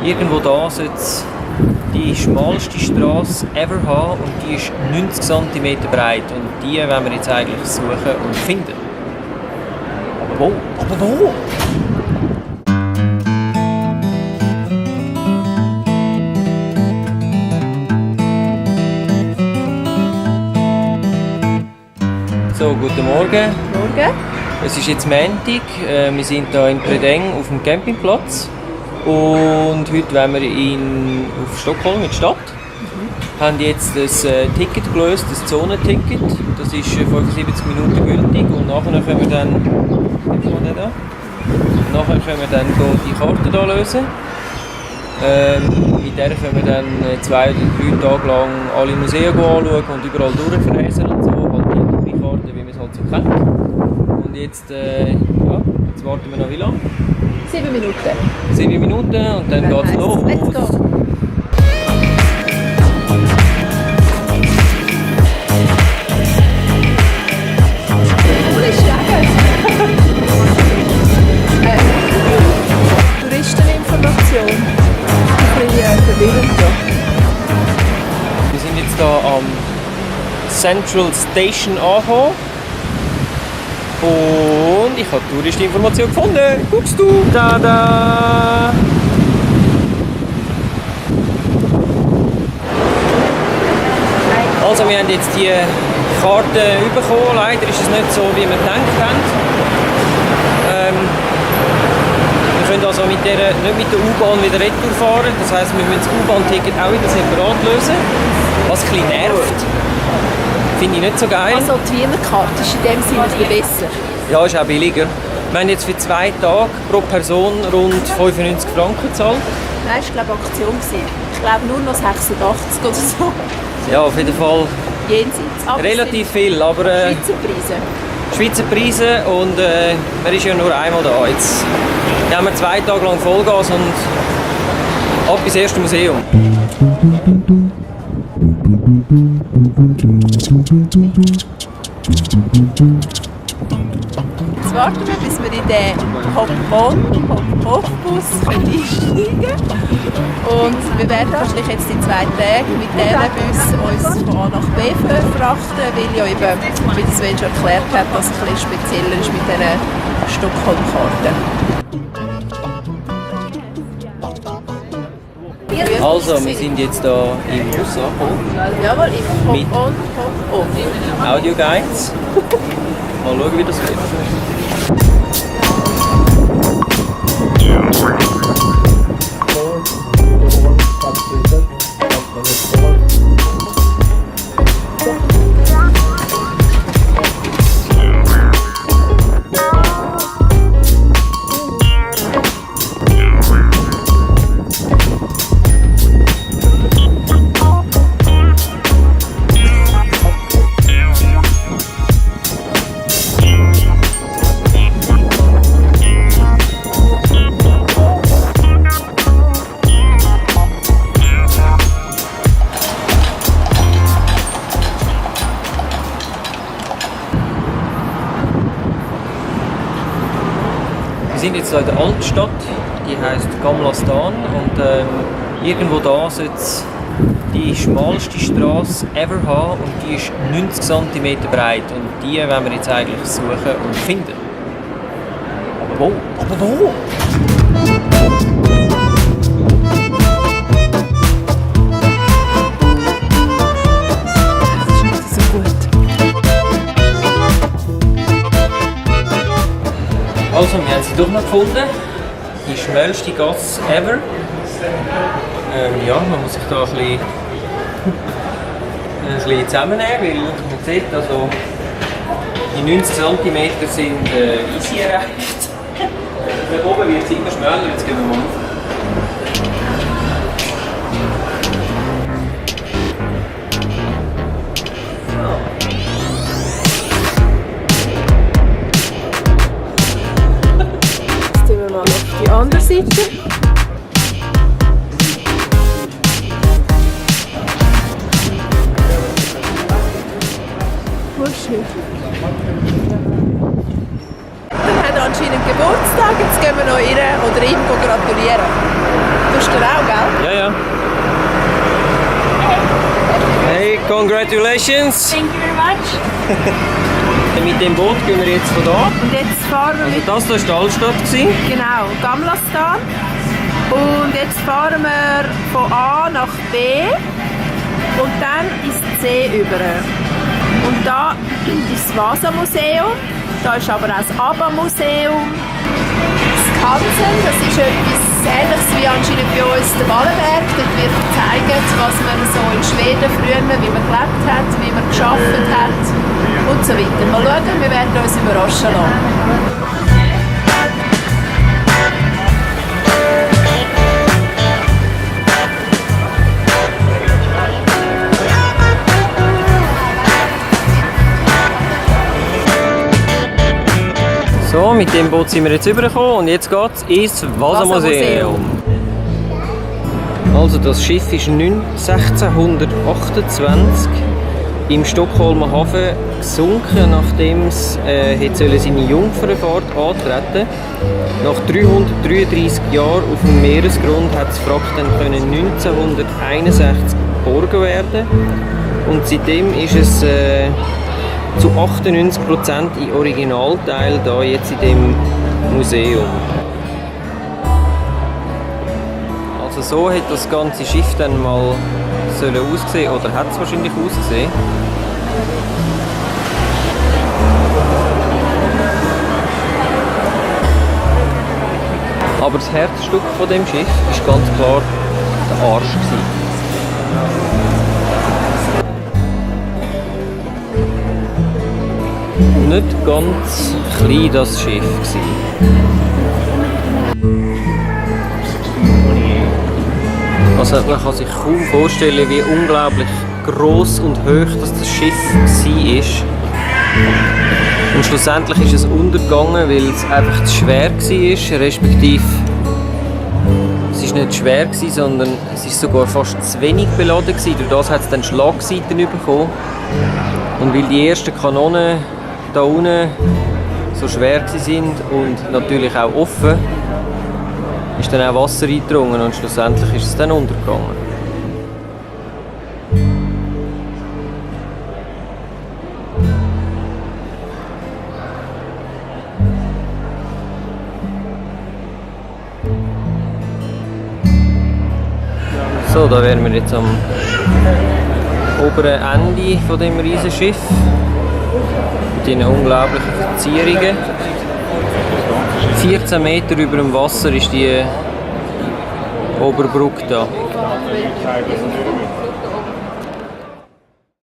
Irgendwo da sollte es die schmalste Straße ever haben und die ist 90 cm breit und die wollen wir jetzt eigentlich suchen und finden. Aber wo? Aber wo? So, guten Morgen. Morgen. Es ist jetzt Montag, wir sind hier in Predeng auf dem Campingplatz und heute wollen wir auf Stockholm in die Stadt. Wir haben jetzt ein Ticket gelöst, das Zonenticket. Das ist 75 Minuten gültig und nachher können wir dann, die Karte hier lösen. Mit der können wir dann 2 oder 3 Tage lang alle Museen anschauen und überall durchfräsen und so. Halt die Tourikarte, wie man es halt so kennt. Und jetzt, jetzt warten wir noch wie lange? 7 Minuten. 7 Minuten und dann geht es los. Let's go. Touristeninformation. Ein bisschen verwirrend hier. Wir sind jetzt hier am Central Station angekommen. Und ich habe Touristinformation gefunden. Guckst du? Tada! Also wir haben jetzt die Karte bekommen. Leider ist es nicht so, wie wir gedacht haben. Wir können also nicht mit der U-Bahn wieder retour fahren. Das heisst, wir müssen das U-Bahn-Ticket auch wieder separat lösen. Was ein bisschen nervt. Finde ich nicht so geil. Also die Wiener Karte ist in dem Sinne ein bisschen besser. Ja, ist auch billiger. Wir haben jetzt für 2 Tage pro Person rund 95 Franken gezahlt. Nein, das war Aktion. Ich glaube nur noch 86 oder so. Ja, auf jeden Fall Jenseits. Aber relativ viel, aber Schweizer Preise. Schweizer Preise und man ist ja nur einmal da. Jetzt haben wir 2 Tage lang Vollgas und ab ins erste Museum. Jetzt warten wir, bis wir in den Hop-On-Hop-Off-Bus einsteigen können. Und wir werden wahrscheinlich jetzt die 2 Tage mit diesem Bus uns von A nach B verfrachten, weil ja eben, wie das Sven schon erklärt hat, dass es ein bisschen spezieller ist mit diesen Stockholm-Karten. Also, wir sind jetzt hier im Bus angekommen. Jawohl, im Hop-On, Hop-Off. Audio-Guides. Mal schauen, wie das wird. Wir sind jetzt hier in der Altstadt, die heisst Gamla Stan und irgendwo da sollte es die schmalste Straße ever haben und die ist 90 cm breit und die wollen wir jetzt eigentlich suchen und finden. Aber wo? Aber wo? Das ist nicht so gut. Also, wir haben sie doch noch gefunden. Die schmälste Gasse ever. Ja, man muss sich da ein bisschen zusammennehmen, weil man sieht, also die 90 cm sind easy erreicht. Da oben wird es immer schmäler, jetzt gehen wir mal auf. Jetzt gehen wir mal auf die andere Seite. Schön. Dann hat er anscheinend Geburtstag, jetzt gehen wir noch ihr oder ihm gratulieren. Tust du dir auch? Congratulations! Thank you very much. Mit dem Boot gehen wir jetzt von da. Und jetzt fahren wir mit... Das hier war die Altstadt. Genau, Gamlastan. Und jetzt fahren wir von A nach B und dann ins C über. Und da ist das Vasa-Museum, da ist aber auch das ABBA-Museum. Das Skansen, das ist etwas Ähnliches wie anscheinend bei uns der Wallenberg. Dort wird gezeigt, was man so in Schweden früher, wie man gelebt hat, wie man gearbeitet hat und so weiter. Mal schauen, wir werden uns überraschen lassen. So, mit dem Boot sind wir jetzt rübergekommen und jetzt geht es ins Vasa-Museum. Also das Schiff ist 1628 im Stockholmer Hafen gesunken, nachdem es seine Jungfernfahrt antreten. Nach 333 Jahren auf dem Meeresgrund hat das Wrack dann 1961 geborgen werden und seitdem ist es zu 98% im Originalteil da jetzt in dem Museum. Also so hat das ganze Schiff dann mal aussehen oder hat es wahrscheinlich ausgesehen. Aber das Herzstück von dem Schiff ist ganz klar der Arsch gewesen. Nicht ganz klein das Schiff gewesen. Also man kann sich kaum vorstellen, wie unglaublich gross und hoch das Schiff war. Und schlussendlich ist es untergegangen, weil es einfach zu schwer war, respektive es war nicht schwer, sondern es war sogar fast zu wenig beladen. Durch das hat es dann Schlagseiten bekommen. Und weil die ersten Kanonen da unten so schwer sind und natürlich auch offen, ist dann auch Wasser eingedrungen und schlussendlich ist es dann untergegangen. So, da wären wir jetzt am oberen Ende von dem riesen Schiff. Mit diesen unglaublichen Verzierungen. 14 Meter über dem Wasser ist die Oberbrücke da.